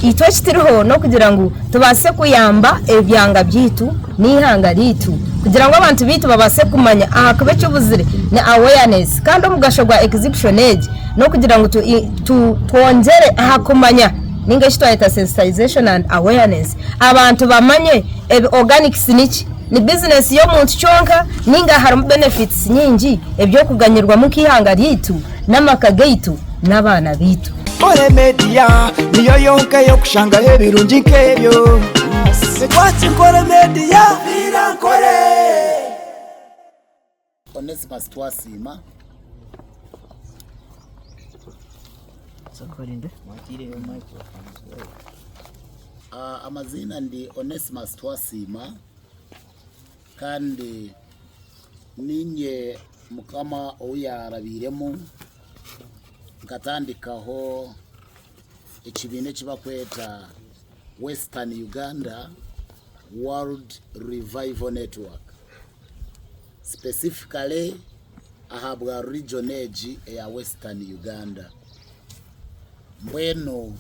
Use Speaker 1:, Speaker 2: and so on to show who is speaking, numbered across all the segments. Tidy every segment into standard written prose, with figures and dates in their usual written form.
Speaker 1: Itwe ekituriho n'okugira ngu tubaase kuyamba ebyanga byaitu n'eihanga ryaitu kugira ngu abantu baitu babaase kumanya ahakuba ekibuzire ni awareness kandi omugasho gwa exhibition egi n'okugira ngu twongyere aha kumanya ninga eki twayeta sensitization and awareness abantu bamanye ebi organics niki, ni bizinesi y'omuntu kyonka ninga harimu benefits nyingi eby'okuganyirwamu nk'eihanga ryaitu n'amaka gaitu n'abaana baitu.
Speaker 2: Nkore Media niyo yonka ey'okushangaho ebirungi nk'ebyo. Watch Nkore Media. Viira Nkore.
Speaker 3: Onesimus Twasiima. Amaziina ndi Onesimus Twasiima kandi niinye mukama ou yaarabiiremu nkatandikaho ekibiina eki barikweta Western Uganda World Revival Network. Specifically ahabwa region egi eya Western Uganda. Mbwenu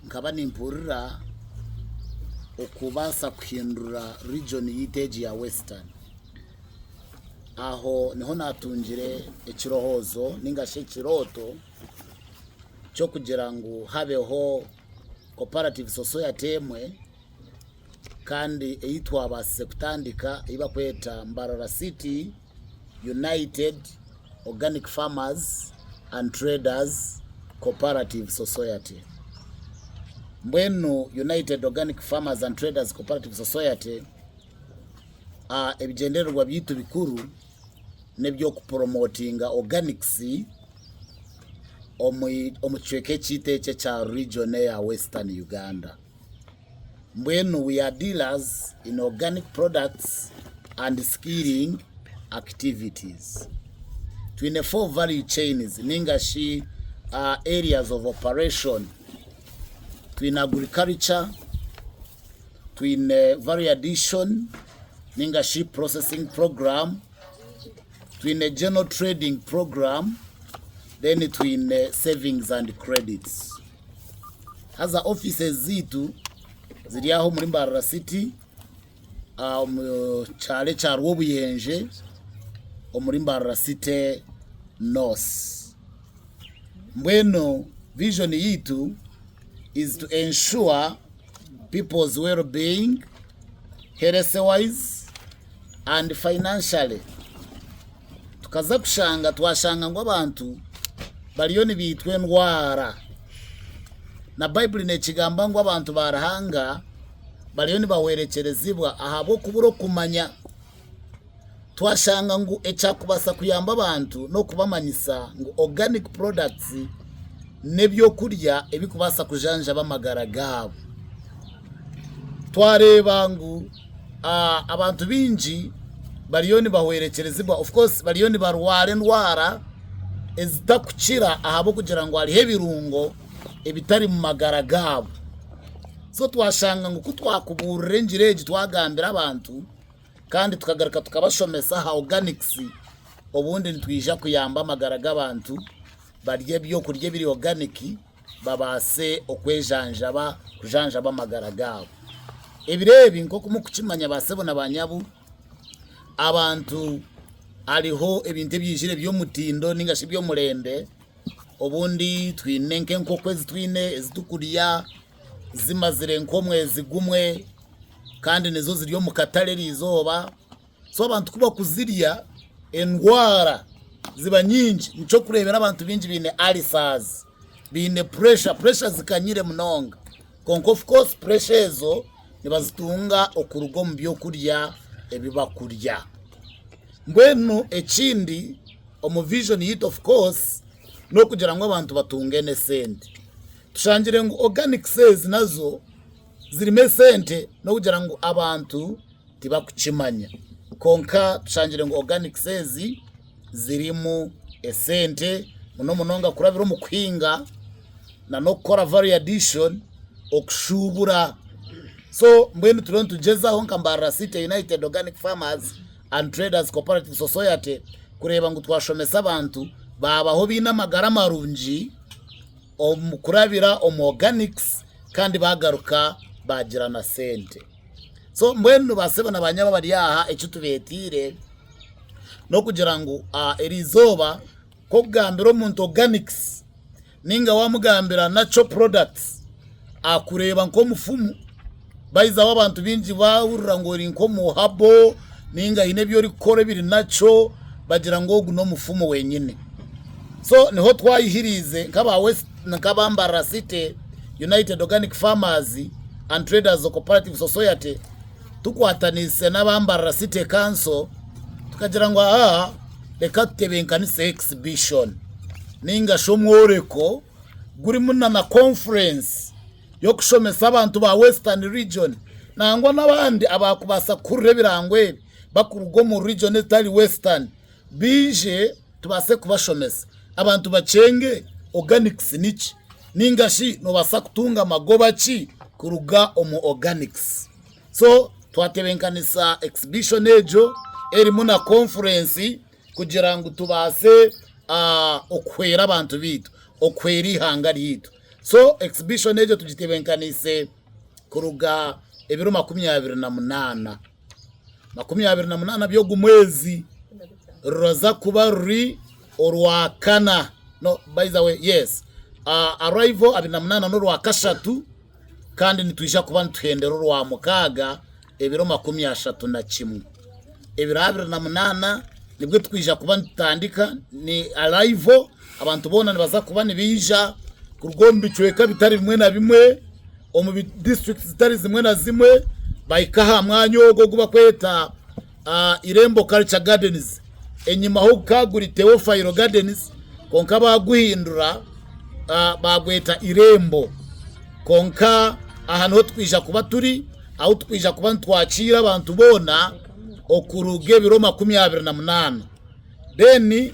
Speaker 3: nkaba nimpurira okubaasa kuhindura region yaitu egi ya Western. Aho niho naatungire ekirowoozo ninga shi ekirooto ky'okugira ngu habeho cooperative society emwe kandi ei twabaasize kutandika ei barikweta Mbarara City United Organic Farmers and Traders Cooperative Society. Mbwenu United Organic Farmers and Traders Cooperative Society ebigyendererwa byaitu bikuru n'eby'okuporomotinga organics omu kicweka ekyaitu eki ekya region eya Western Uganda. Mbwenu we are dealers in organic products and skilling activities. Twine 4 value chains ninga shi areas of operation. Twine agriculture, twine value addition ninga shi processing program, twine general trading program, then twine savings and credits. Haza offices zaitu ziri aha omuri Mbarara City omu kyaro ekya Rwobuyenje omuri Mbarara City North. Mbwenu vision yaitu is to ensure people's well being health wise and financially. Tukaza kushanga twashanga ngu abantu bariyo nibaitwa endwara. Na Baibuli neekigamba ngu abantu ba Ruhanga bariyo nibahwerekyerezibwa ahabw'okubura okumanya. Twashanga ngu ekyakubaasa kuyamba abantu n'okubamanyisa ngu organic products n'ebyokurya ebirikubaasa kujanjaba amagara gaabo. Twareeba ngu abantu baingi bariyo nibahwerekyerezibwa of course bariyo nibarwara endwara ezitakukira ahabw'okugira ngu hariho ebirungo ebitari mu magara gaabo. So twashanga ngu ku twakubuurira engiri egi twagambira abantu kandi tukagaruka tukabashomesa aha organics, obundi nitwija kuyamba amagara g'abantu barye ebyokurya ebiri organic babaase okwejanjaba kujanjaba amagara gaabo. Ebiro ebi nk'oku murikukimanya baasebo na baanyabo, abantu hariho ebintu ebiijire by'omutindo nainga shi eby'omurembe, obundi twine nk'enkoko ezi twine ezi turikurya zimazire nk'omwezi gumwe kandi nizo ziri omu katare eriizooba. So abantu ku bakuzirya endwara ziba nyingi nikyo orikureebera abantu baingi baine ulcers, baine pressure, pressure zikanyire munonga kwonka of course pressure ezo nibazitunga okuruga omu byokurya ebi bakurya. Mbwenu ekindi omu vision yaitu of course n'okugira ngu abantu batunge n'esente. Tushangire ngu organics ezi nazo zirimu esente n'okugira ngu abantu tibakukimanya kwonka tushangire ngu organics ezi zirimu esente muno munonga kurabira omu kuhinga n'okukora value addition okushuubura so mbwenu turiyo nitugyezaho nka Mbarara City United Organic Farmers and Traders Cooperative Society kureeba ngu twashomesa abantu baabaho baine amagara marungi omu kurabira omu organics. kandi baagaruka baagira na sente. So mbwenu baasebo na baanyabo abari aha eki tubeetiire n'okugira ngu eri izooba k'okugambira omuntu organics ninga wamugambira natural products akureeba nk'omufumu baizaho abantu baingi bahurira ngu ori nk'omu herbal ninga haine ebi orikukora ebiri natural bagira ngu ogu n'omufumu wenyine. So niho twayihiriize nk'aba West nk'aba Mbarara City United Organic Farmers and Traders Cooperative Society tukwataniise n'aba Mbarara City Council tukagira ngu aha reka tutebenkanise exhibition ninga shi omworeko gurimu na na conference y'okushomesa abantu ba Western Region nangwa n'abandi abakubaasa kuhurira ebirango ebi bakuruga omu region ezitari Western baije tubaase kubashomesa. Abantu bakyenge organics niki ninga shi nobaasa kutunga magoba ki kuruga omu organics. So twatebenkanisa exhibition egyo erimu na conference kugira ngu tubaase okuhwera abantu baitu, okuhwera eihanga ryaitu. So exhibition egyo tugitebenkaniise kuruga ebiro 28, 28 by'ogu mwezi ruraza kuba ruri orwakana, no by the way yes, arrival 28 n'orwakashatu kandi nitwija kuba nituhendera orwamukaaga ebiro 31. Ebiro 28 nibwo tukwija kuba nitutandika ni arrival abantu boona nibaza kuba nibaija kuruga omu bicweka bitari bimwe na bimwe omu disiturikiti zitari zimwe na zimwe bahika aha mwanya ogwo ogu barikweta Irembo Culture Gardens enyimaho gukaba guri Theophile Gardens kwonka baaguhindura baagweta Irembo kwonka aha niho tukwija kuba turi ahu tukwija kuba nitwakiira abantu boona okuruga ebiro 28 then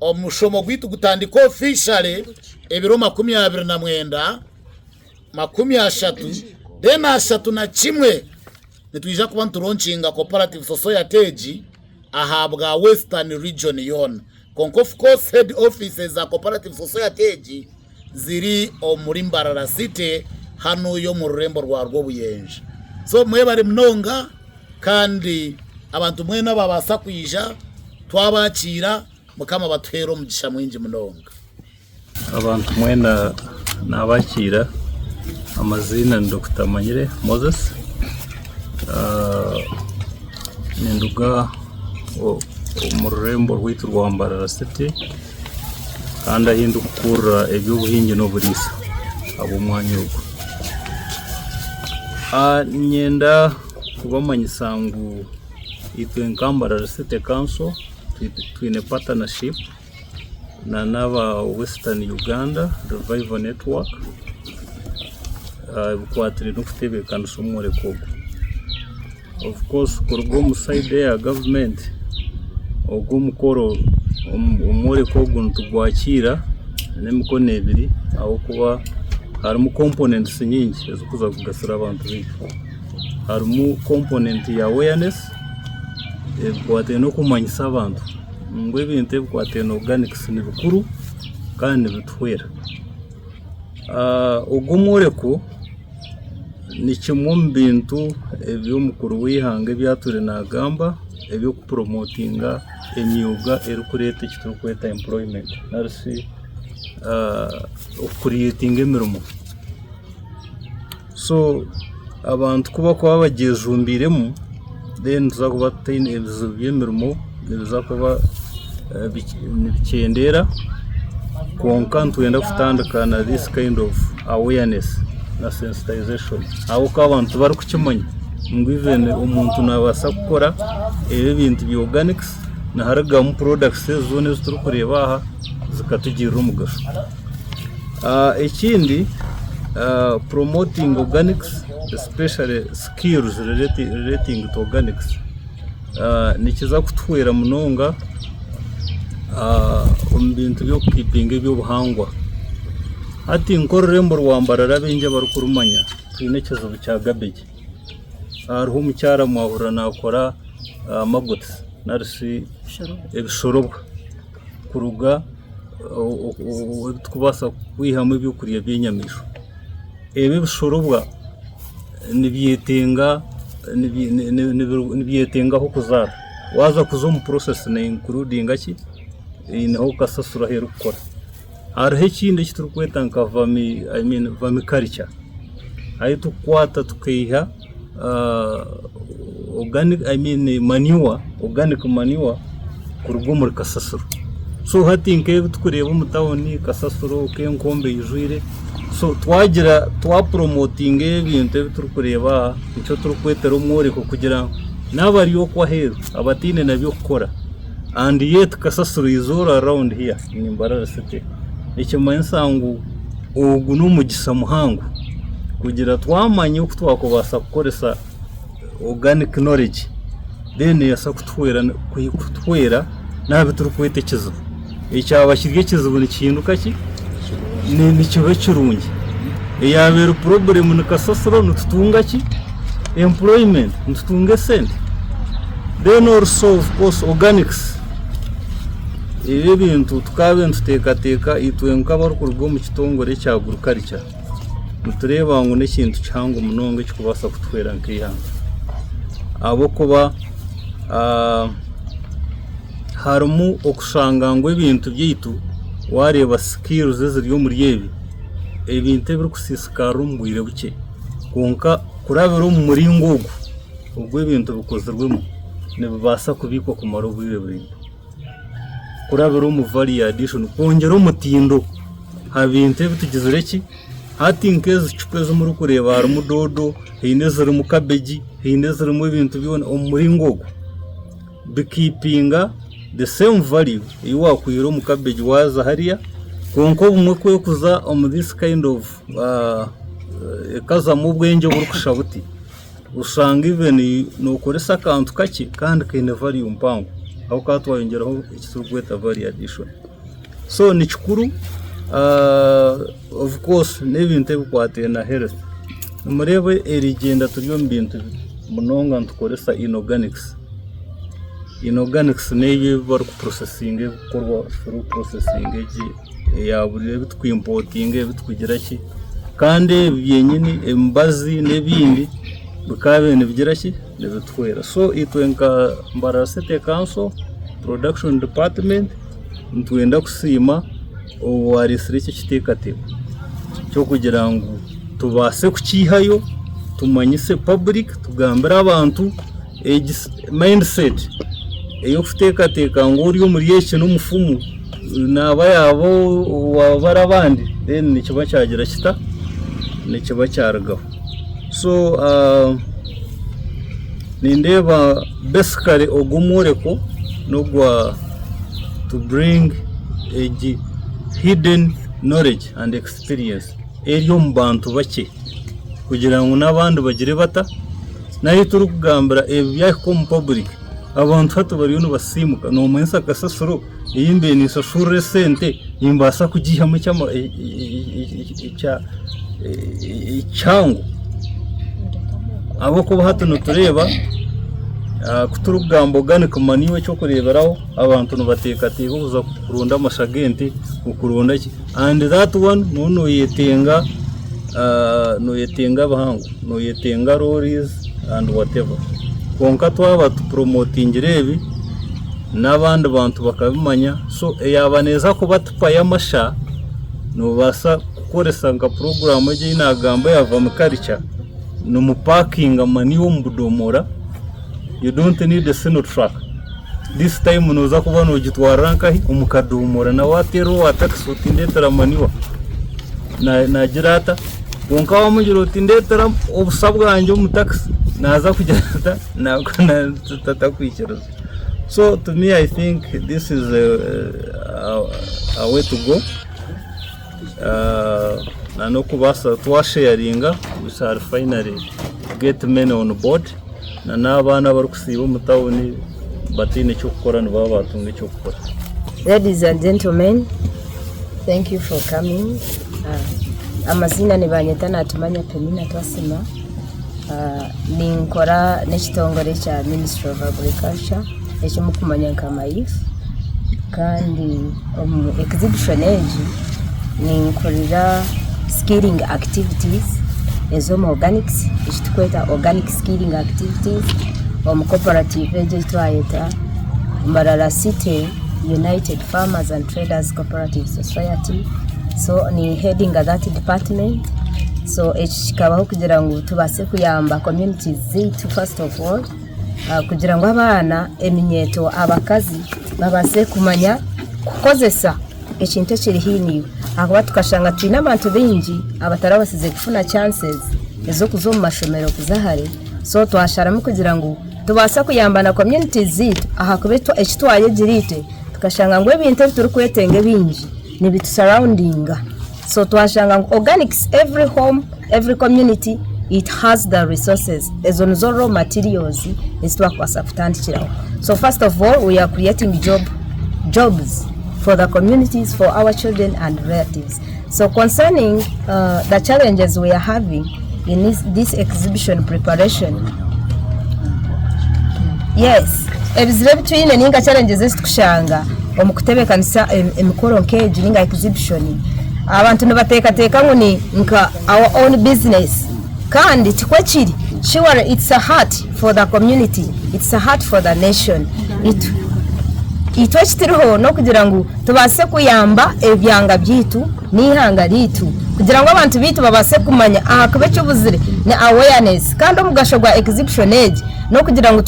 Speaker 3: omushomo gwaitu gutandike officially ebiro 29 30 then 31 nitwija kuba nituronkinga cooperative society egi ahabwa Western region yoona kwonka of course head offices za cooperative society egi ziri omuri Mbarara city hanuya omu rurembo rwa Rwobuyenje. So mwebare munonga kandi abantu mwena ababaasa kwija twabakiira Mukama abatuheere omugisha mwingi munonga.
Speaker 4: Abantu mwena nabakiira, amaziina ni Dokita Manyire Moses, ninduga omu rurembo rwaitu rwa Mbarara City kandi ahu ndikukurira eby'obuhingi n'oburiisa ahabw'omwanya ogu. Niinyenda kubamanyisa ngu itwe nka Mbarara City Council twine patanashipu na n'aba Western Uganda Revival Network ebikwatiraine n'okutebeekanisa omworeko ogu. Of course kuruga omu sayidi eya gavumenti ogu omukoro omworeko ogu nitugwakiira n'emikono ebiri ahabw'okuba harimu komponentisi nyingi ezirikuza kugasira abantu baitu. Harimu komponenti ya awareness ebikwatiraine n'okumanyisa abantu ngu ebintu ebikwatiraine na oganikisi ni bikuru kandi nibituhwera. Ogu omworeko ni kimwe omu bintu ebi omukuru w'eihanga ebi atwire naagamba eby'okupuromotinga emyoga erikureeta eki turikweta employment nari shi okukuriyetinga emirimo. So abantu ku barikuba bagyejumbiiremu then nituza kuba tutaine ebizibu by'emirimo nibiza kuba nibikyendeera kwonka nitwenda kutandika na this kind of awareness na sensitization ahabw'okuba abantu tibarikukimanya ngu even omuntu nabaasa kukora ebi ebintu bya organics niharugamu products ezi zoona ezi turikureeba aha zikatugirira omugasho. Ekindi promoting organics especially skills relating to organics nikiza kutuhwera munonga omu bintu by'okukipinga eby'obuhangwa. Hati nk'orurembo rwa Mbarara abaingi abarikurumanya twine ekizibu kya garbage. Hariho omukyara mwahurira naakora magotsi nari shi ebishorobwa kuruga ebi turikubaasa kwihamu ebyokurya by'enyamaishwa. Ebi ebishorobwa nibyetenga nibyetenga ah'okuzaara. Waaza kuza omu process ne includinga ki? Eineho kasasiro ahu erikukora. Hariho ekindi eki turikweta nka vermi I mean vermiculture ahu turikukwata tukaiha organic I mean manure organic manure kuruga omuri kasasiro. So hati nk'ebi turikureeba omu tawuni kasasiro k'enkombe eijwire so twagira twapuromotinga ebintu ebi turikureeba aha nikyo turikwetera omworeko kugira ngu n'abari okwo aheeru abataine na by'okukora and yet kasasiro is all around here in Mbarara city nikimanyisa ngu ogu n'omugisa muhango kugira twamanya oku twakubaasa kukoresa organic knowledge then neebaasa kutuhwera kutuhwera n'aha bi turikweta ekizibu. Ekyaba kiri ekizibu nikihinduka ki? Nikiba kirungi. Eyaaba eri problem ni kasasiro nitutunga ki? Employment, nitutunga esente. Then also of course organics, ebi ebintu tukaabaire nituteekateeka itwe nk'abarikuruga omu kitongore ekya agriculture nitureeba ngu n'ekintu kihango munonga ekirikubaasa kutuhwera nk'eihanga ahabw'okuba harimu okushanga ngu ebintu byaitu waareeba skills eziri omuri ebi, ebintu ebirikusiisikarira omu bwire bukye kwonka kurabira omu muringo ogu ogw'ebintu bikozirwemu nibibaasa kubiikwa kumara obwire buraingwa. Kurabira omu value addition kwongyera omutindo aha bintu ebi tugizire ki, hati nk'ezi cupa ezi murikureeba harimu doodo, haine ezirimu kabegi, haine ezirimu ebintu byona omu muringo ogwo bikeepinga the same value ei waakwihire omu kabegi waaza hariya kwonka obumwe ku erikuza omu this kind of ekazamu obwengye oburikushusha buti. Oshanga even nokoresa akantu kakye kandi kaine value mpango ahabw'okuba twayongyeraho eki turikweta value addition. So ni kikuru of course n'ebintu ebikwataine na health. Nimureeba erigyenda turi omu bintu munonga nitukoresa inorganics. Inorganics n'ebyo ebi barikupurosesinga ebikukorwa through processing egi eya buri ebi tukwimpotinga ebi tukugira ki kandi ebi byenyini emibazi n'ebindi bikaba nibigira ki nibituhwera so itwe nka Mbarara City Council production department nitwenda kusiima owaresire eki ekiteekateeko ky'okugira ngu tubaase kukiihayo tumanyise public tugambire abantu egi mindset ey'okuteekateeka ngu ori omuri eki n'omufumu naaba yaaba owaabara abandi then nikiba kyagira kita nikiba kyarugaho so nindeeba basically ogu omworeko n'ogwa to bring egi hidden knowledge and experience eri omu bantu bakye kugira ngu n'abandi bagire bata. N'ahu turikugambira ebi byahika omu public abantu hati bariyo nibasiimuka noomanyisa kasasiro ei mbaire ninshashurira esente nimbaasa kugiihamu ekihango ahabw'okuba hati nitureeba ku turikugamba organic manure eky'okureeberaho abantu nibateekateeka kuza kuronda amasha g'ente okuronda ki and that one nooba noyetenga Noyetenga bihango, noyetenga lorries and whatever kwonka twaba tupuromotingire ebi n'abandi bantu bakabimanya so yaaba neeza kuba tipa y'amasha noobaasa kukoresa nka puroguraamu egi ei naagamba eya vermiculture nimupakinga manure omu budomora you don't need a sino truck this time nooza kuba noogitwarira nkahi omu kadomora na waateera owa takisi oti ndeetera manure. Naagira ata? Kwonka waamugira oti ndeetera obusa bwangye omu takisi, naaza kugira ata? Takwikiriza. So to me I think this is a way to go na n'okubaasa twasheyaringa we shall finally get many on board na n'abaana abarikusiiba omu tawuni bataine ky'okukora nibaba baatunga eky'okukora.
Speaker 1: Ladies and gentlemen, thank you for coming. Amaziina nibanyeta Natumanya Penina Twasima. Ninkora n'ekitongore kya Ministry of Agriculture eki murikumanya nka MAIF kandi omu exhibition egi ninkurira skilling activities. ez'omu organics eki turikweta organic skilling activities omu cooperative egi ei twayeta Mbarara City United Farmers and Traders Cooperative Society so ni headinga that department so eki kikabaho kugira ngu tubaase kuyamba communities zaitu first of all kugira ngu abaana, eminyeeto, abakazi babaase kumanya kukozesa ekintu ekiri haihi naiwe ahakuba tukashanga twine abantu baingi abatarabasize kufuna chances ez'okuza omu mashomero kuza hare so twasharamu kugira ngu tubaase kuyamba na communities zaitu ahakuba eki twayegire itwe tukashanga ngu ebintu ebi turikwetenga ebingi nibitu surroundinga so twashanga ngu organics every home every community it has the resources ezo nizo raw materials ezi twakubaasa kutandikiraho so first of all we are creating job jobs for the communities for our children and relatives so concerning uh, the challenges we are having in this, this exhibition preparation yes ebizibu ebi twine ninga challenges ezi tukushanga omu kutebeekanisa emikoro nk'egi ninga exhibition abantu nibateekateeka ngu ni nka our own business kandi tikwo kiri sure it's a heart for the community it's a heart for the nation Itwe itwe ekituriho n'okugira ngu tubaase kuyamba ebyanga byaitu n'eihanga ryaitu kugira ngu abantu baitu babaase kumanya ahakuba eky'obuzire ni awareness kandi omugasho gwa exhibition egi n'okugira ngu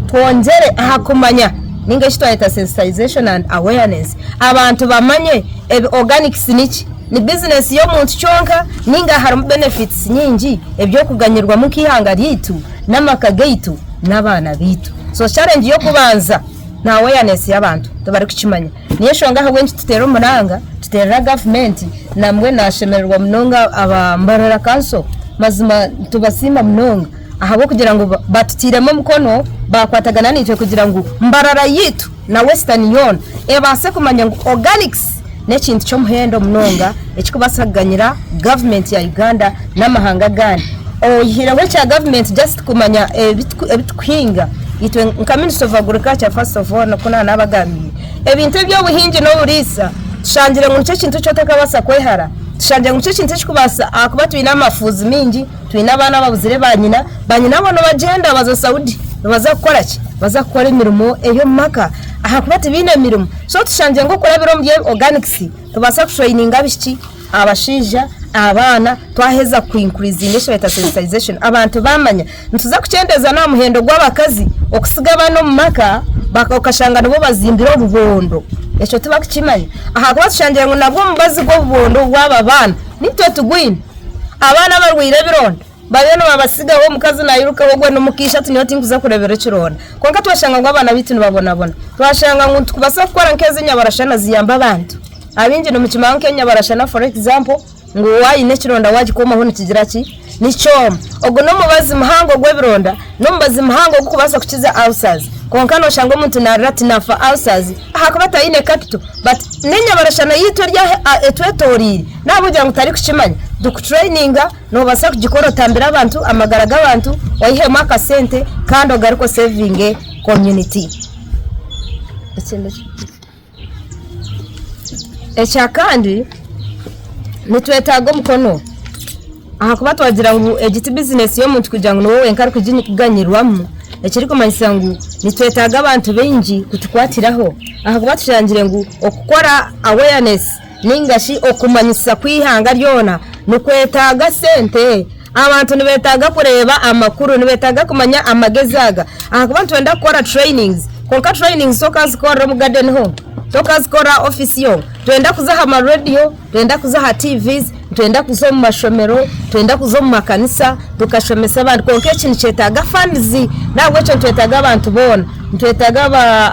Speaker 1: twongyere aha kumanya ninga eki twayeta sensitization and awareness abantu bamanye ebi organics niki ni bizinesi y'omuntu kyonka ninga harimu benefits nyingi eby'okuganyirwamu nk'eihanga ryaitu n'amaka gaitu n'abaana baitu so challenge y'okubanza ni awareness y'abantu tibarikukimanya niyo enshonga ahabw'enki tuteera omuranga tuteerera gavumenti nambwenu nashemererwa munonga aba Mbarara Council mazima nitubasiima munonga ahabw'okugira ngu batutairemu omukono baakwatagana naitwe kugira ngu Mbarara yaitu na Western yoona ebaase kumanya ngu organics n'ekintu ky'omuhendo munonga ekirikubaasa kuganyira gavumenti ya Uganda n'amahanga agandi. Oyihireho ekya gavumenti just kumanya ebi tukuhinga, itwe nka Ministry of Agriculture first of all nikwo naabagambiire, ebintu eby'obuhingi n'oburiisa tushangire ngu nikyo kintu eki otakabaasa kwehara, tushangire ngu nikyo kintu ekirikubaasa ahakuba twine amafuuzi maingi, twine abaana ababuzire banyina, banyina abo nibagyenda baza Saudi nibaza kukora ki? Nibaza kukora emirimo ey'omu maka ahakuba tibaine mirimo. So tushangire ngu okurabira omuri organics tubaasa kutrayininga abaishiki, abashaija, abaana twaheza ku increasinga eki beeta sensitization abantu baamanya. Nituza kukyendeza n'aha muhendo gw'abakazi okusiga abaana omu maka okashanga nibo bazimbire obubondo ekyo tibakukimanya ahakuba tushangire ngu nabwo omubazi gw'obubondo bw'aba baana nitwe tugwine. Abaana abarwaire ebironda bariyo nibabasigaho omukazi nairukaho ogwo n'omukaisha ati nyowe tinkuza kureebera ekironda. Kwonka twashanga ngu abaana baitu nibabonabona. Twashanga ngu nitubaasa kukora nk'ezi enyabarashana ziyambe abantu. Abaingi nimukimanya nk'enyabarashana for example ngu waayine ekironda waagikomaho nikigira ki? Nikyoma. Ogwo n'omubazi muhango gw'ebironda, n'omubazi muhango ogurikubaasa kukiza ulcers. Kwonka nooshanga omuntu naarira ati naafa ulcers ahakuba taine capital. But n'enyabarashana yaitu eri aha etwetoreire n'ahabw'okugira ngu tarikukimanya, tukutureyininga noobaasa kugikora otambire abantu, amagara g'abantu oihemu akasente kandi ogaruke osevinge community. Ekya kandi nitwetaaga omukono ahakuba twagira ngu egi ti bizinesi y'omuntu kugira ngu niwe wenka arikugiganyirwamu ekirikumanyisa ngu nitwetaaga abantu baingi kutukwatiraho ahakuba tushangire ngu okukora awareness ninga shi okumanyisa kw'eihanga ryona nikwetaaga sente. Abantu nibetaaga kureeba amakuru, nibetaaga kumanya amagezi aga ahakuba nitwenda kukora trainings kwonka trainings tokazikorera omu garden honka, tokazikorera aha office yonka, nitwenda kuza aha ma radio, nitwenda kuza aha TVs, nitwenda kuza omu mashomero, nitwenda kuza omu makanisa tukashomesa abantu kwonka eki nikyetaaga funds nahabwekyo nitwetaaga abantu boona, nitwetaaga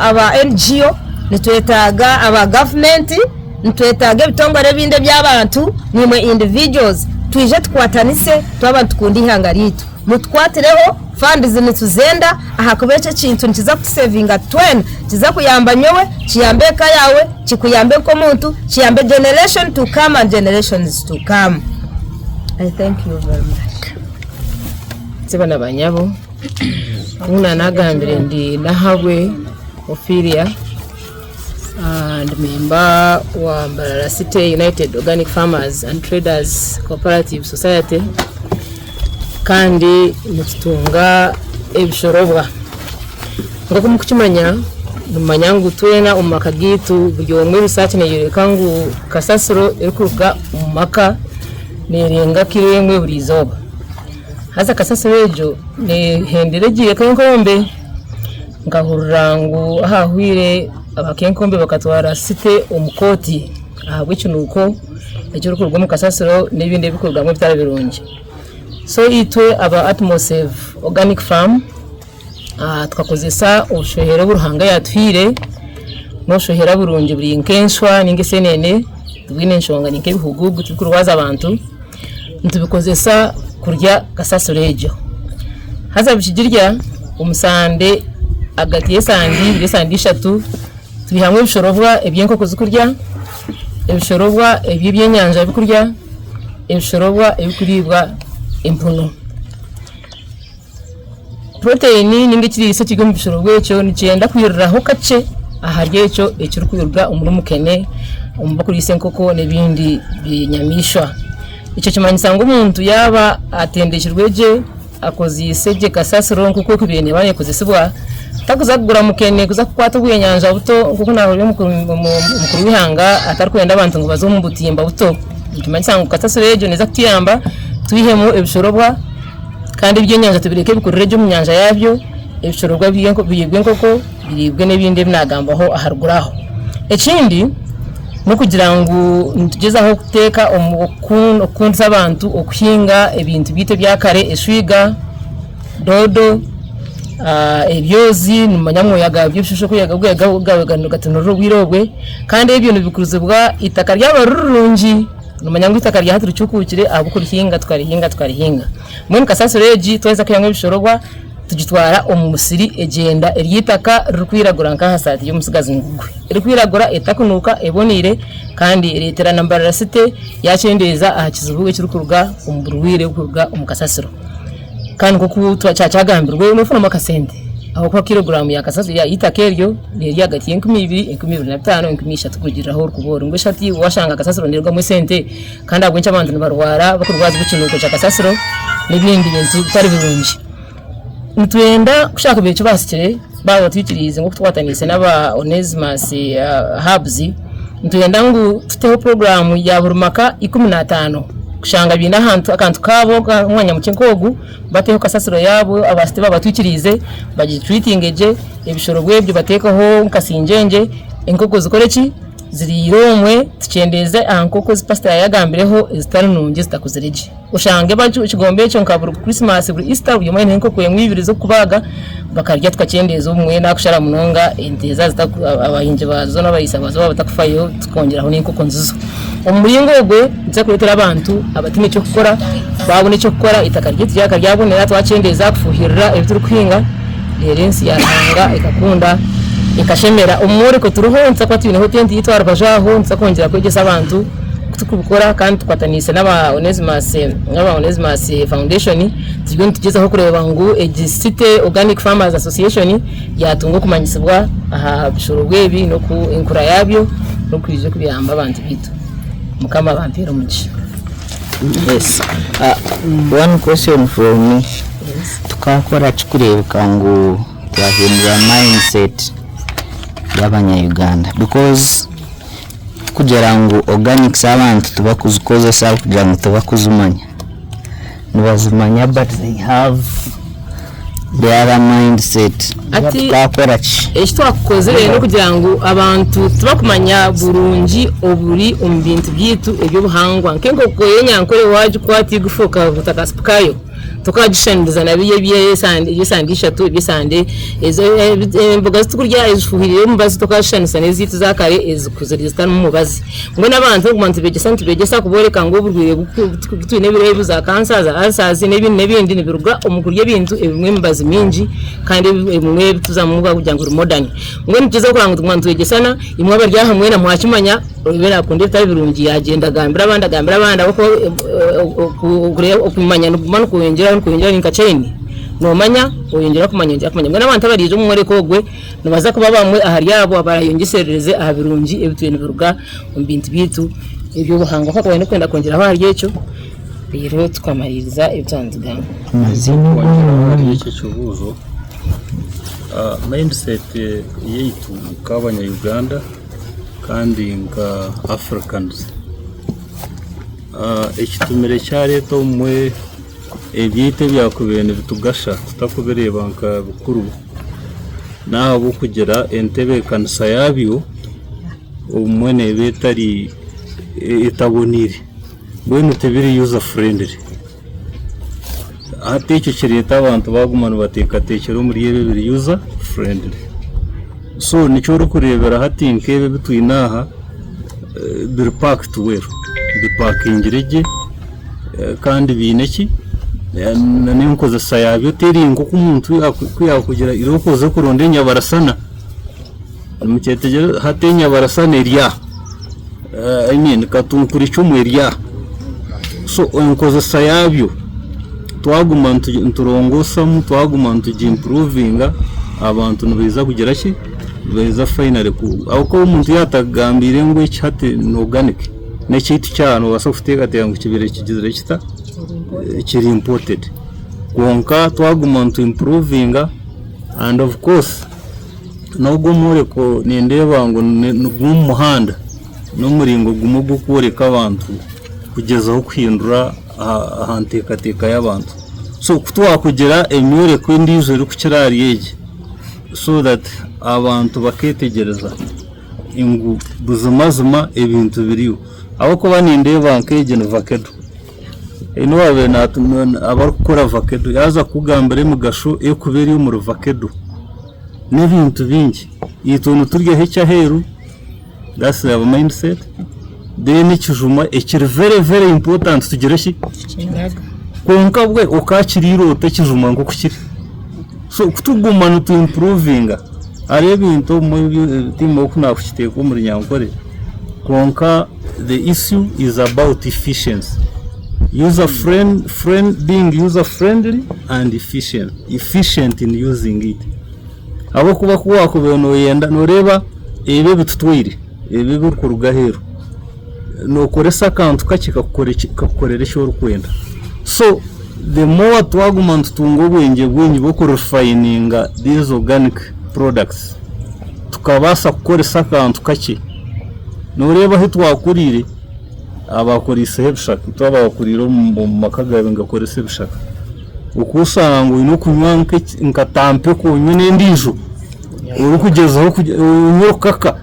Speaker 1: aba NGO, nitwetaaga aba gavumenti. Nitwetaaga ebitongore ebindi eby'abantu naimwe individuals twije tukwatanise twaba nitukunda eihanga ryaitu. Mutukwatireho, funds nituzenda ahakuba eki ekintu nikiza kutusevinga twena, nikiza kuyamba nyowe, kiyambe eka yaawe, kikuyambe nk'omuntu, kiyambe generation to come and generations to come. I thank you very much.
Speaker 5: Sebo na banyabo, nk'oku naanagambire ndi Nahabwe Ophelia. Ndi memba wa Mbarara City United Organic Farmers and Traders Cooperative Society. Kandi nitutunga ebishorobwa. Nk'oku murikukimanya, nimumanya ngu twena omu maka gaitu buri omwe research neeyoreka ngu kasasiro erikuruga omu maka neerenga kiro emwe buri izooba. Haza kasasiro egyo neehendera egiire nk'enkombe. Nkahurira ngu ahahwire abakenkombe bakatwara city omu kooti ahabw'ekinuuko ekirikuruga omu kasasiro n'ebindi ebirikurugamu ebitari birungi. So itwe aba Atmosave Organic Farm tukakozesa obushohera obu Ruhanga yatuhaire, n'obushohera burungi buri nk'enswa ninga esenene tibwine nshonga ni nk'ebihugugu tibikurwaza abantu, nitubikozesa kurya kasasiro egyo. Haza bikigirya omu sande ahagati y'esande ibiri esande ishatu twihamu ebishorobwa ebi enkoko zirikurya, ebishorobwa ebi ebyenyanja birikurya. Ebishorobwa ebirikuriibwa empunu. Puroteyini ninga ekiriisa ekiri omu bishorobwa ekyo nikyenda kwiriraho kakye ahari ekyo ekirikuruga omuri mukene omu barikuriisa enkoko n'ebindi binyamaishwa. Ekyo nikimanyisa ngu omuntu yaaba atendekirwe gye akozeise gye kasasiro nk'oku ekubaire neeba neekozesibwa, takuza kugura mukene kuza kukwata obwenyanja buto nk'oku naahurira omukuru w'eihanga atarikwenda abantu ngu baze omu butimba buto. Nikimanyisa ngu kasasiro egyo neeza kutuyamba twihemu ebishorobwa kandi ebyenyanja tubireke bikurire gye omu nyanja yaabyo, ebishorobwa biriibwe enkoko, biriibwe n'ebindi ebi naagambaho aharuguru aho. Ekindi n'okugira ngu nitugyezaho kuteeka okukundisa abantu okuhinga ebintu byaitu ebya kare eshwiga, doodo, ebyozi nimumanya amooya gaabyo ebishushu oku gatunurira obwire obwe kandi ebyo nibikuzibwa eitaka ryaba riri rirungi nomanya ngu eitaka rya hati ricukuukire ahabw'okurihinga tukarihinga tukarihinga. Mbwenu kasasiro egi twaheza kwihamu ebishorobwa tugitwara omu musiri egyenda eri eitaka ririkwiragura nk'aha saati y'omutsigazi ngugwe. Erikwiragura etakunuuka eboneire kandi ereetera na Mbarara City yaakyendeeza aha kizibu ekirikuruga omu burwaire oburikuruga omu kasasiro. Kandi nk'oku kyagambirwe noofunamu akasente ahabw'okuba kiroguraamu ya kasasiro y'eitaka eryo neeri ahagati y'enkumi ibiri, enkumi ibiri na bitaano, enkumi ishatu kurugiirira ahu orikuba ori. Mbwenu shi hati waashanga kasasiro neerugamu esente kandi ahabw'enki abantu nibarwara bakurwaza ekinuuko kya kasasiro n'ebindi bintu bitari birungi. Nitwenda ku kyakubaire kibasikire baaba batwikiriize ngu tukwataniise n'aba Onesmus Hubs, nitwenda ngu tuteho puroguraamu ya buri maka 15 kushanga baine ahantu akantu kaabo omwanya mukye nk'ogu bateho kasasiro yaabo abasite baaba batwikiriize bagituriitinge gye ebishoro ebyo bateekeho nka singyengye enkoko zikore ki? Ziriire omwe tukyendeeze aha nkoko ezi pasita yaagambireho ezitari nungi ezitakuzire gye. Oshange ekigombe ekyo nka buri Christmas, buri Easter buri omwe aineho enkoko emwe ibiri z'okubaaga bakarya tukakyendeeza obumwe nakushara munonga ente zaaba abahingi baazo n'abariisa baazo baaba batakufayo tukongyeraho n'enkoko nzizo. Omu muringo ogwe nituza kureetera abantu abataine ky'okukora baabona eky'okukora eitaka ryaitu ryaba ryabonera twakyendeeza kufuuhirira ebi turikuhinga reero ensi ya Ruhanga ekakunda ekashemera. Omu mworeko turiho nituza kuba twineho tenti yaitu aha rubaju aho nituza kwongyera kwegyesa abantu. Ku turikubikora kandi tukwataniise n'aba Onesmus n'aba Onesmus Foundation turiyo nitugyezaho kureeba ngu egi City Organic Farmers Association yaatunga okumanyisibwa aha bishoro ebi n'oku enkura yaabyo n'okwija okubiyamba abantu baitu. Mukama abampeere omugisha.
Speaker 6: Yes. One question from me. Tukakora ki kureebeka ngu twahindura mindset y'abanya-Uganda because Tikugira ngu organics abantu tibakuzikozesa ahabw'okugira ngu tibakuzimanya, nibazimanya but they have the other mindset.
Speaker 5: Hati
Speaker 6: Tukakora ki?
Speaker 5: eki twakukozire n'okugira ngu abantu tibakumanya burungi oburi omu bintu byaitu eby'obuhangwa nk'enkoko y'enyankore wagikwata igufa okavuta akasupu kaayo Tukagishushaniriza na biri eby'esande ishatu, eby'esande ezo emboga ezi turikurya ezifuuhirire omubazi tukazishushanisa n'ezaitu eza kare ezikuzire zitarimu mubazi. Mbwenu abantu okuguma nitubeegyesa nitubeegyesa kubooreka ngu oburwaire obu twine ebiro ebi za kansa, za alsazi n'ebindi n'ebindi nibiruga omu kurya ebintu ebirimu emibazi mingi kandi ebimwe ebituzamu barikugira ngu biri modern. Mbwenu nitugyezaho kureba ngu tuguma nitwegyesana, imwe abari aha mwena mwakimanya. Oibe naakunda ebitari birungi yaagyenda agambira abandi agambira abandi ahabw'okuba okumanya nikuguma nikweyongyeraho nikweyongyeraho ni nka chaini, noomanya oyongyera kumanya oyongyera kumanya. Mbwenu abantu abariija omu mworeko ogwe nibaza kuba bamwe ahari abo abaraayongyeserereze aha birungi ebitwire nibiruga omu bintu byaitu eby'obuhangwa. Ku hakaba haine orikwenda kwongyeraho ahari ekyo. Reero tukamariiriza ebi twaba nitugamba.
Speaker 6: Amazima
Speaker 4: Kwongyera ahari ekyo ekibuuzo, mindset yaitu nk'abanya Uganda kandi nka Africans, ekitumire kyareeta obumwe ebyaitu ebyakubaire nibitugasha tutakubireeba nka bikuru n'ahabw'okugira entebeekanisa yaabyo obumwe neeba etari etaboneire. Mbwenu tibiri user friendly. Hati ekyo kireeta abantu baguma nibateekateekyera omuri ebi ebiri user friendly. So nikyo orikureebera hati nk'ebi ebi twine aha biri packed well, bipakingire gye kandi biine ki, n'enkozesa yaabyo teri nk'oku omuntu ku yaakugira irooko oze kuronda enyabarasana. Nimukyetegyereza? Hati enyabarasana eri aha, I mean katunkuricumu eri aha. So enkozesa yaabyo twaguma niturongosamu, twaguma nitugiimpuruvinga, abantu nibaija kugira ki? Nibaija finally ku ahabw'okuba omuntu yaaba atakugambiire ngu eki hati ni organic, n'ekyaitu ky'aha noobaasa kuteekateeka ngu kibaire kigizire kita? Kiri imported. Kwonka twaguma nituimpuruvinga and of course. N'ogu omworeko nindeeba ngu nigwo omuhanda n'omuringo gumwe ogw'okworeka abantu kugyezaho kuhindura aha nteekateeka y'abantu. So ku twakugira emyoreko endiijo erikukira ahari egi so that abantu bakeetegyereza ngu buzimazima ebintu biriyo. Ahabw'okuba nindeeba nk'egi ni vakedo, haine owaabaire abarikukora vakedo yaaza kukugambira emigasho erikuba eri omuri vakedo. N'ebintu bingi. Itwe nituryaho eky'aheeru, that's our mindset, then ekijuma ekiri very very important tugire ki? Kwonka bwe okaakiriire ota ekijuma nk'oku kiri? So ku turikuguma nitu improvinga, hariho ebintu obumwe tihaine oku naakukiteeka omu runyankore, kwonka the issue is about efficiency, user being user friendly and efficient. Efficient in using it ahabw'okuba ku waakubaire nooyenda nooreeba ebi ebitutwaire ebi ebirikuruga aheeru nookoresa akantu kakye kakukorera eki orikwenda so the more twaguma nitutunga obwengye bwingi bw'okurefininga these organic products tukabaasa kukoresa akantu kakye nooreeba ahu twakuriire abaakoriiseho ebishaka itwe abaakuriire omu maka gaabaire nigakoresa ebishaka. Okwosanga ngu oine okunywa nka tampeko onywe n'endiijo orikugyezaho onywe orukaka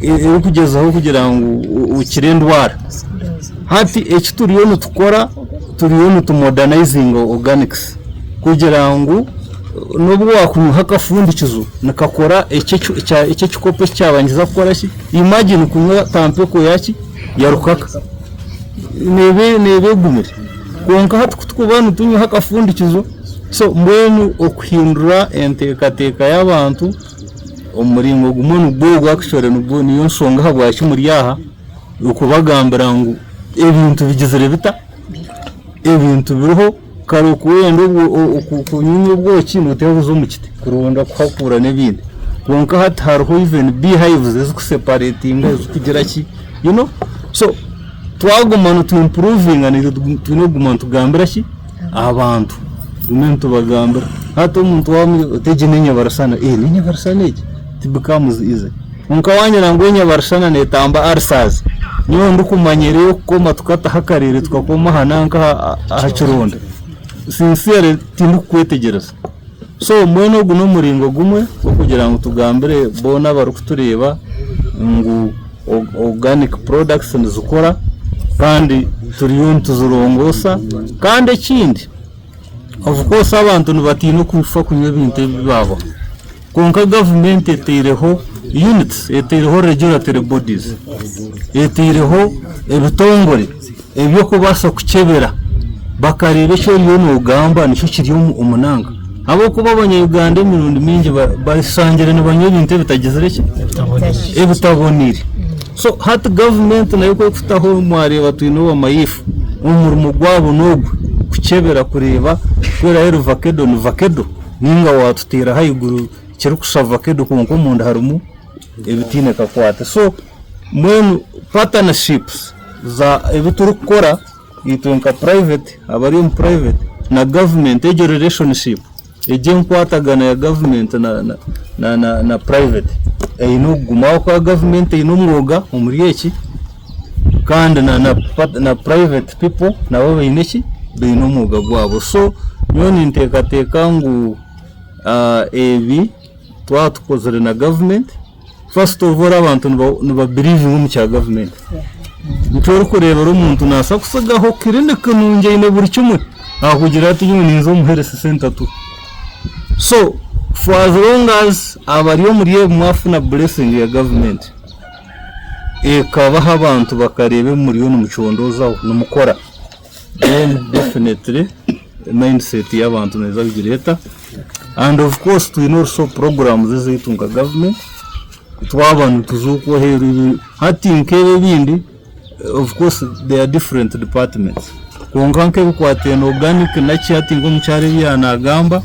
Speaker 4: orikugyezaho kugira ngu okire endwara. Hati eki turiyo nitukora turiyo nitumodanayizinga oganikisi kugira ngu n'obu waakunywaho akafundikizo nikakora eki ekikopo eki kyabandize kukora ki, imagine kunywa tampeko yaki ya rukaka neeba egumire. Kwonka hati ku turikuba nitunywaho akafundikizo, so mbwenu okuhindura enteekateeka y'abantu omu muringo gumwe nigwo ogwo actually nigwo niyo nshonga ahabwaki muri aha, okubagambira ngu ebintu bigizire bita? Ebintu biriho kare okwenda kunyunywa obwoki nooteekwa kuza omu kiti kuronda kuhakuura n'ebindi. Kwonka hati hariho even bee hives ezikuseparetinga ezikugira ki, you know, so Twaguma nitu impuruvinga naitwe twine kuguma nitugambira ki abantu tugume nitubagambira hati omuntu wamugira oti egi n'enyabarasana ee n'enyabarasana egi it becomes easy kwonka wangira ngu enyabarasana netamba ulcers nyowe ndikumanya eri ey'okukoma tukataho akareere tukakoma aha nanka aha kironda sincerely tindikukwetegyereza so mbwenu ogu n'omuringo gumwe gw'okugira ngu tugambire boona abarikutureeba ngu Organic products nizikora kandi turiyo nituzirongoosa kandi ekindi of course abantu nibatiina kufa kunywa ebintu ebi baabaho kwonka gavumenti etaireho units etaireho regulatory bodies etaireho ebitongore eby'okubaasa kukyebera bakareeba eki oriyo noogamba nikyo kiri omu nanka ahabw'okuba abanya-Uganda emirundi mingi bashangire nibanywa ebintu ebitagizire ki ebitaboneire so hati gavumenti nayo ku erikutaho mwareeba twine owamayifu omurimo gwabo n'ogwo kukyebera kureeba ku eraabe eri vakedo ni vakedo ninga waatuteeraho ahaiguru kirikushusha vakedo kwonka omunda harimu ebitaine kakwate so mbwenu partnerships za ebi turikukora. Itwe nka private, abari omu private na government egyo relationship, egyo enkwatagana ya government na na na na private eine okugumaho ahakuba government eine omwoga omuri eki kandi na na na private people nabo baine ki, baine omwoga gwabo. So nyowe ninteekateeka ngu ebi twaba tukozire na government, First of all abantu niba believinga omu kya government. Nikyo orikureebera omuntu naasa kutsigaho clinic nungi eine buri kimwe ahakugira ati nyowe ninza omu health center tu. So for as long as abari omuri ebi mwafuna blessing ya government ekabaho abantu bakareeba ebi muriyo nimucondoozaho nimukora then definitely mindset y'abantu neeza kugira eta and of course twine also programs ezaitu nka government twaba nituza okwo aheeru hati nk'ebi ebindi of course they are different departments kwonka nk'ebikwataine organic naki hati nk'omukyara ebi yaaba naagamba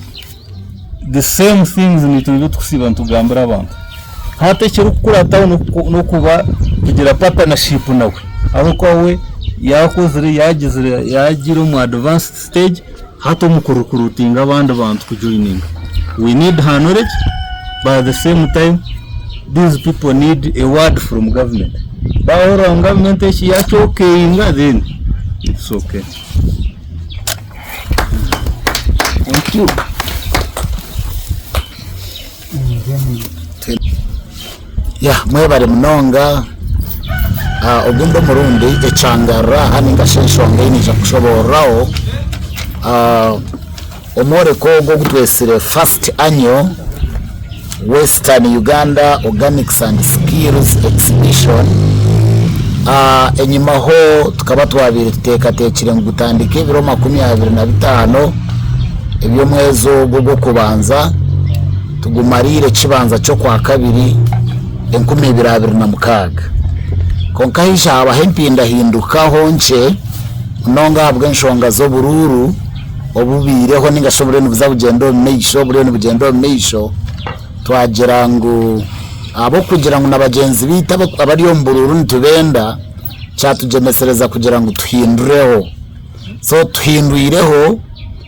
Speaker 4: the same things naitwe nibyo turikusiiba nitugambira abantu. Hati ekirikukurataho n'okuba kugira partnership nawe ahabw'okuba we yaakozire yaagizire yaagiire omu advanced stage hati omu ku recruitinga abandi bantu kujoininga. We need her knowledge but at the same time these people need a word from government. Baahurira ngu government eki yakyokeyinga then it's okay.
Speaker 6: Thank you.
Speaker 3: Ya mwebare munonga Ah, ogundi omurundi ekyangarura aha ninga shi enshonga ei naija kushoboororaho ah, omworeko ogu ogu twetsire first annual Western Uganda Organics and Skills Exhibition Ah, enyimaho tukaba twabaire tuteekateekire ngu gutandike ebiro 25 eby'omwezi ogu ogw'okubanza Tugumariire ekibanza ky'okwakabiri 2026. Kwonka haija habaho empindahindukaho nkye munonga ahabw'enshonga z'oburuuru obubaireho ninga shi oburiyo nibuza bugyenda omu maisho oburiyo nibugyenda omu maisho twagira ngu ahabw'okugira ngu na bagyenzi baitu abari omu buruuru nitubenda kyatugyemesereza kugira ngu tuhindureho. So tuhindwireho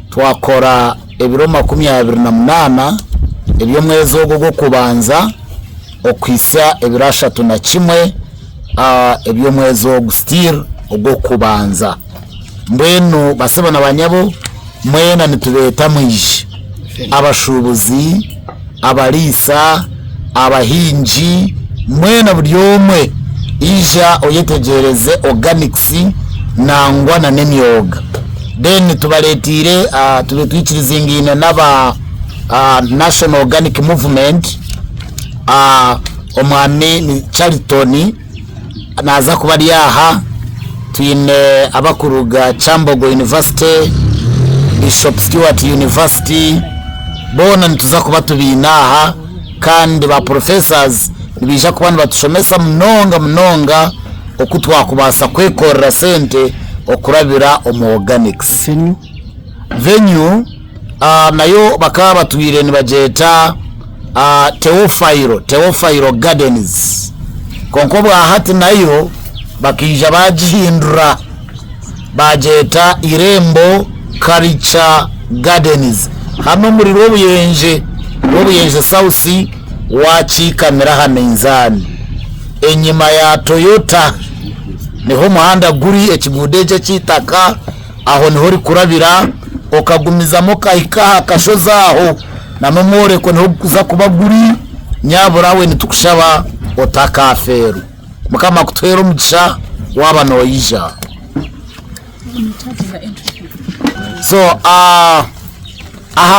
Speaker 3: twakora ebiro 28 eby'omwezi ogu ogw'okubanza okuhitsya ebiro 31 eby'omwezi ogu still ogw'okubanza. Mbwenu basebo na banyabo mwena nitubeeta mwije. Abashuubuzi, abariisa, abahingi mwena buri omwe ija oyetegyereze organics nangwa na n'emyoga. Then tubareteire tube twikirizingaine n'aba National Organic Movement omwami Charlton naaza kuba ari aha, twine abakuruga Kyambogo University, Bishop Stuart University, boona nituza kuba tubaine aha kandi ba professors nibaija kuba nibatushomesa munonga munonga oku twakubaasa kwekorera sente okurabira omu organics. Venue nayo bakaba batwire nibagyeta Teofilo, Teofilo Gardens. Kwonka obwahati nayo bakaija baagihindura baagyeta Irembo Culture Gardens. Hanu omuri Rwobuyenje, Rwobuyenje South waakiikamira aha minzaani enyima ya Toyota niho omuhanda guri, ekiguudo ekyo eky'eitaka. Aho niho orikurabira okagumizamu okahika aha kashozi aho, na n'omworeko niho gurikuza kuba guri. Nyabura we nitukushaba otakaafeerwa. Mukama akutuheere omugisha waaba noija. So aha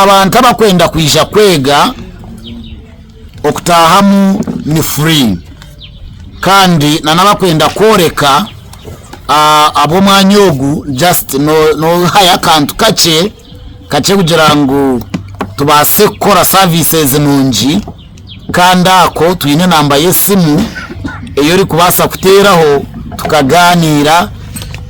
Speaker 3: bantu abakwenda kwija kwega, okutaahamu ni free kandi na n'abakwenda kworeka ab'omwanya ogu just nohayo akantu kakye kakye kugira ngu tubaase kukora services nungi kandi ako twine enamba y'esimu ei orikubaasa kuteeraho tukagaaniira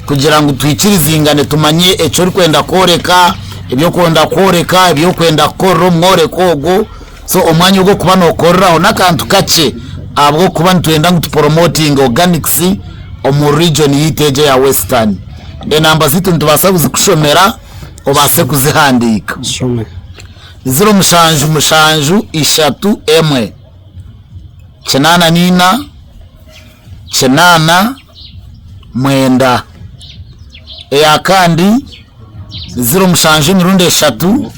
Speaker 3: kugira ngu twikirizingane tumanye eki orikwenda kworeka, ebi orikwenda kworeka, ebi orikwenda kukorera omu mworeko ogwo. So omwanya ogw'okuba nookoreraho n'akantu kakye ahabw'okuba nitwenda ngu tuporomotinge organics omu region yaitu egi eya Western. Enamba zaitu nitubaasa kuzikushomera obaase kuzihandiika. 07 mushanju ishatu emwe 84 8 9. Eya kandi ni 07 emirundi eshatu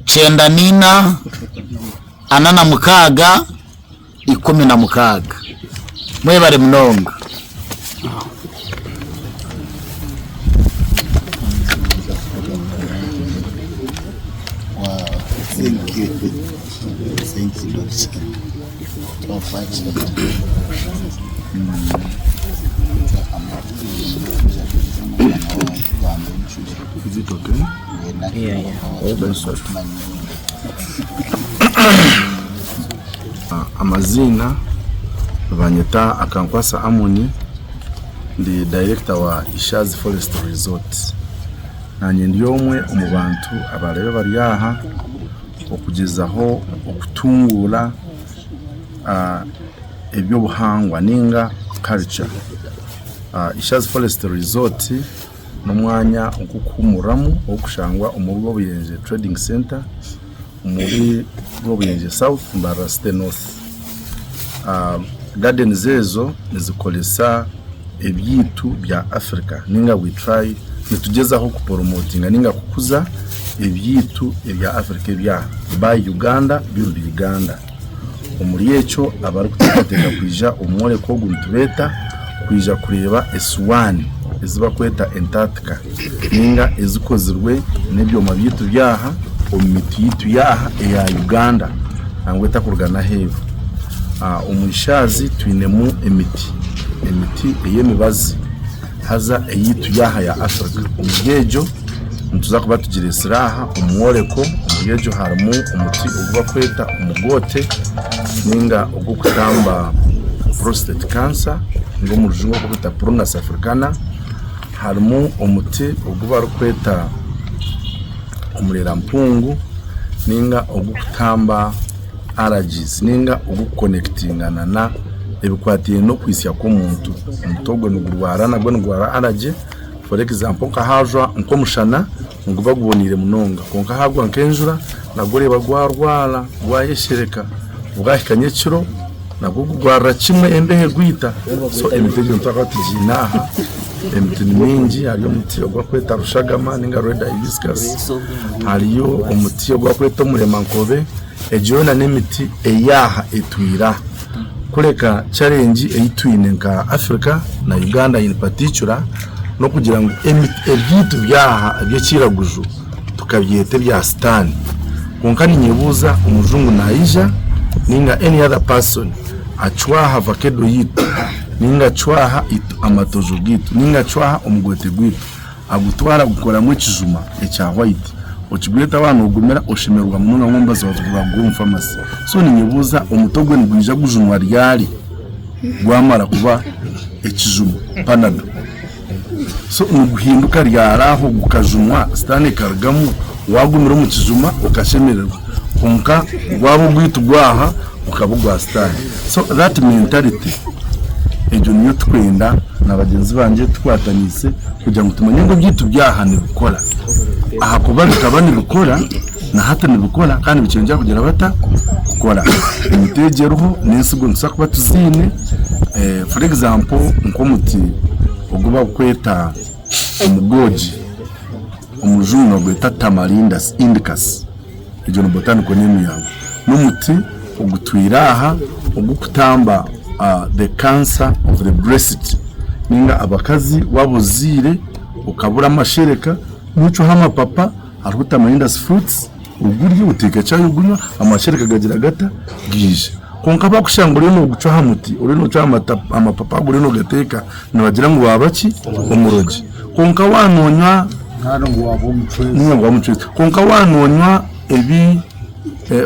Speaker 3: 94 46 16. Mwebare munonga.
Speaker 7: Amaziina nibanyeta Akankwasa Amon ndi dayirekita wa Ishazi Forest Resort. Nanye ndi omwe omu bantu abaraabe bari aha okugyezaho okutunguura eby'obuhangwa ninga culture. Ishazi Forest Resort n'omwanya ogw'okuhuumuriramu ogurikushangwa omuri Rwobuyenje Trading Centre omuri Rwobuyenje South Mbarara City North. Gardens ezo nizikoresa ebyaitu bya Africa ninga we try nitugyezaho kuporomotinga ninga kukuza ebyaitu ebya Africa ebyaha buy Uganda build Uganda. Omuri ekyo abarikuteekateeka kwija omu mworeko ogu nitubeeta kwija kureeba esuwaani ezi barikweta Antarctica ninga ezikozirwe n'ebyoma byaitu by'aha omu miti yaitu y'aha eya Uganda nangwa etakuruga n'aheeru. Omu ishaazi twinemu emiti, emiti ey'emibazi haza eyaitu y'aha ya Africa. Omuri egyo nituza kuba tugireetsire aha omu mworeko, omuri egyo harimu omuti ogu barikweta omugoote ninga ogw'okutamba prostate cancer ninga omu rujungu ogu barikweta prunus africana, harimu omuti ogu barikweta omureerampungu ninga ogw'okutamba allergies ninga ogw'okukonekitingana na ebikwatiraine n'okwitsya kw'omuntu. Omuti ogwo nigurwara nagwo nigurwara allergy for example nka haajwa nk'omushana niguba guboneire munonga kwonka haagwa nk'enjura nagwo oreeba gwarwara gwayeshereka bwahika nyekiro nagwo gugwarira kimwe embeho egwita so emiti egyo nituba tugiine aha. Emiti ni mingi hariyo omuti ogu barikweta rushagama ninga red hibiscus, hariyo omuti ogu barikweta omuremankobe, egyo yoona n'emiti ey'aha etwire aha. Kureka challenge ei twine nka Africa na Uganda in particular n'okugira ngu emiti ebyaitu by'aha eby'ekiraguju tukabyeta ebya sitaani. Kwonka ninyebuuza omujungu naija ninga any other person acwaha vakedo yaitu ninga acwaha amatojo gaitu ninga acwaha omugote gwaitu agutwara agukoramu ekijuma ekya white okigweta waaba nogumira oshemererwa munonga ngu omubazi wagugura omu pharmacy. So ninyebuuza omuti ogwo nigwija gujunwa ryari gwamara kuba ekijuma panado? So niguhinduka ryari aho gukajumwa sitaane ekarugamu wagumira omu kijuma okashemererwa kwonka gwaba ogwaitu gwaha gukaba ogwa sitaane. So that mentality egyo niyo tukwenda na bagyenzi bangye tukwataniise kugira ngu tumanye ngu ebyaitu byaha nibikora ahakuba bikaba nibikora na hati nibikora kandi nibikyongyera kugira bata kukora. Emiti egyo eriho n'ensigo nitubaasa kuba tuziine for example nk'omuti ogu barikweta omugoogi omu rujungu nibagweta tamarindus indicus egyo ni botanical name yagwo. N'omuti ogutwire aha ogurikutamba the cancer of the breast ninga abakazi waaba ozaire okabura amashereka nocwaho amapapa Hariho tamarindus fruits ogurya oteeka chai ogunywa amashereka gagira gata gaija kwonka bakushanga oriyo nogucwa aha muti oriyo nocwa amapapa ago oriyo nogateeka nibagira ngu waba ki omurogi kwonka waaba nonywa ninga ngu waba omucwezi kwonka waaba nonywa ebi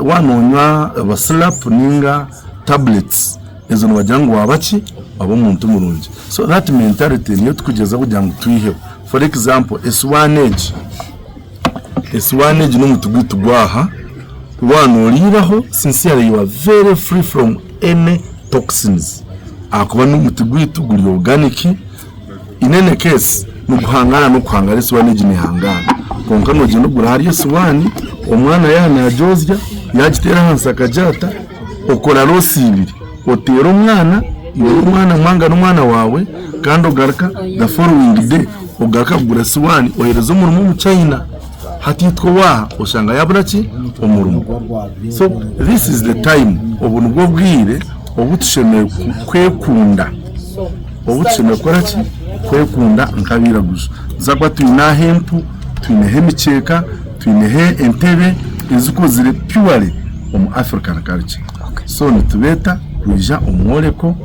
Speaker 7: waaba nonywa oba syrup ninga tablets ezo nibagira ngu waba ki waba omuntu murungi so that mentality niyo turikugyezaho kugira ngu twiheho. For example esuwaani egi, esuwaani egi n'omuti gwaitu gw'aha, waaba nooriiraho sincerely you are very free from any toxins ahakuba n'omuti gwaitu guri organic, in any case. Niguhangana n'okuhangara esuwaani egi neehangana. Kwonka noogyenda ogura hariya esuwaani, omwana yaaba naagyozya, yaagiteera ahansi akagyata, okora roosi ibiri. Oteera omwana, iwe n'omwana mwanga n'omwana waawe, kandi ogaruka the following day ogaruka kugura esuwaani oheereza omurimo omu China. Hati itwe owaaha oshanga yaabura ki? Omurimo. So this is the time, obu nibwo bwire obu tushemereire kwekunda. Obu tushemereire kukora ki? Kwekunda nk'abairaguju. Nituza kuba twine aha empu, twineho emikyeka, twineho entebe ezikozire purely omu African culture. So nitubeeta kwija omu mworeko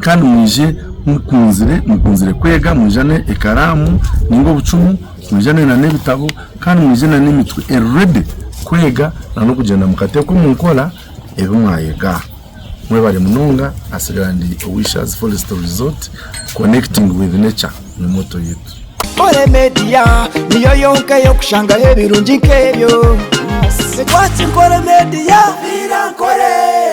Speaker 7: kandi mwije mukunzire, mukunzire kwega, mwijane ekaraamu ninga obucumu, mwijane na n'ebitabo kandi mwije na n'emitwe eri ready kwega na n'okugyenda mukateeka omu nkora ebi mwayega. Mwebare munonga asigara ndi Wishazi Forest Resort connecting with nature ni motto yitu.
Speaker 2: Nkore Media niyo yonka ey'okushangaho ebirungi nk'ebyo. Ekwatsi Nkore Media. Nkore.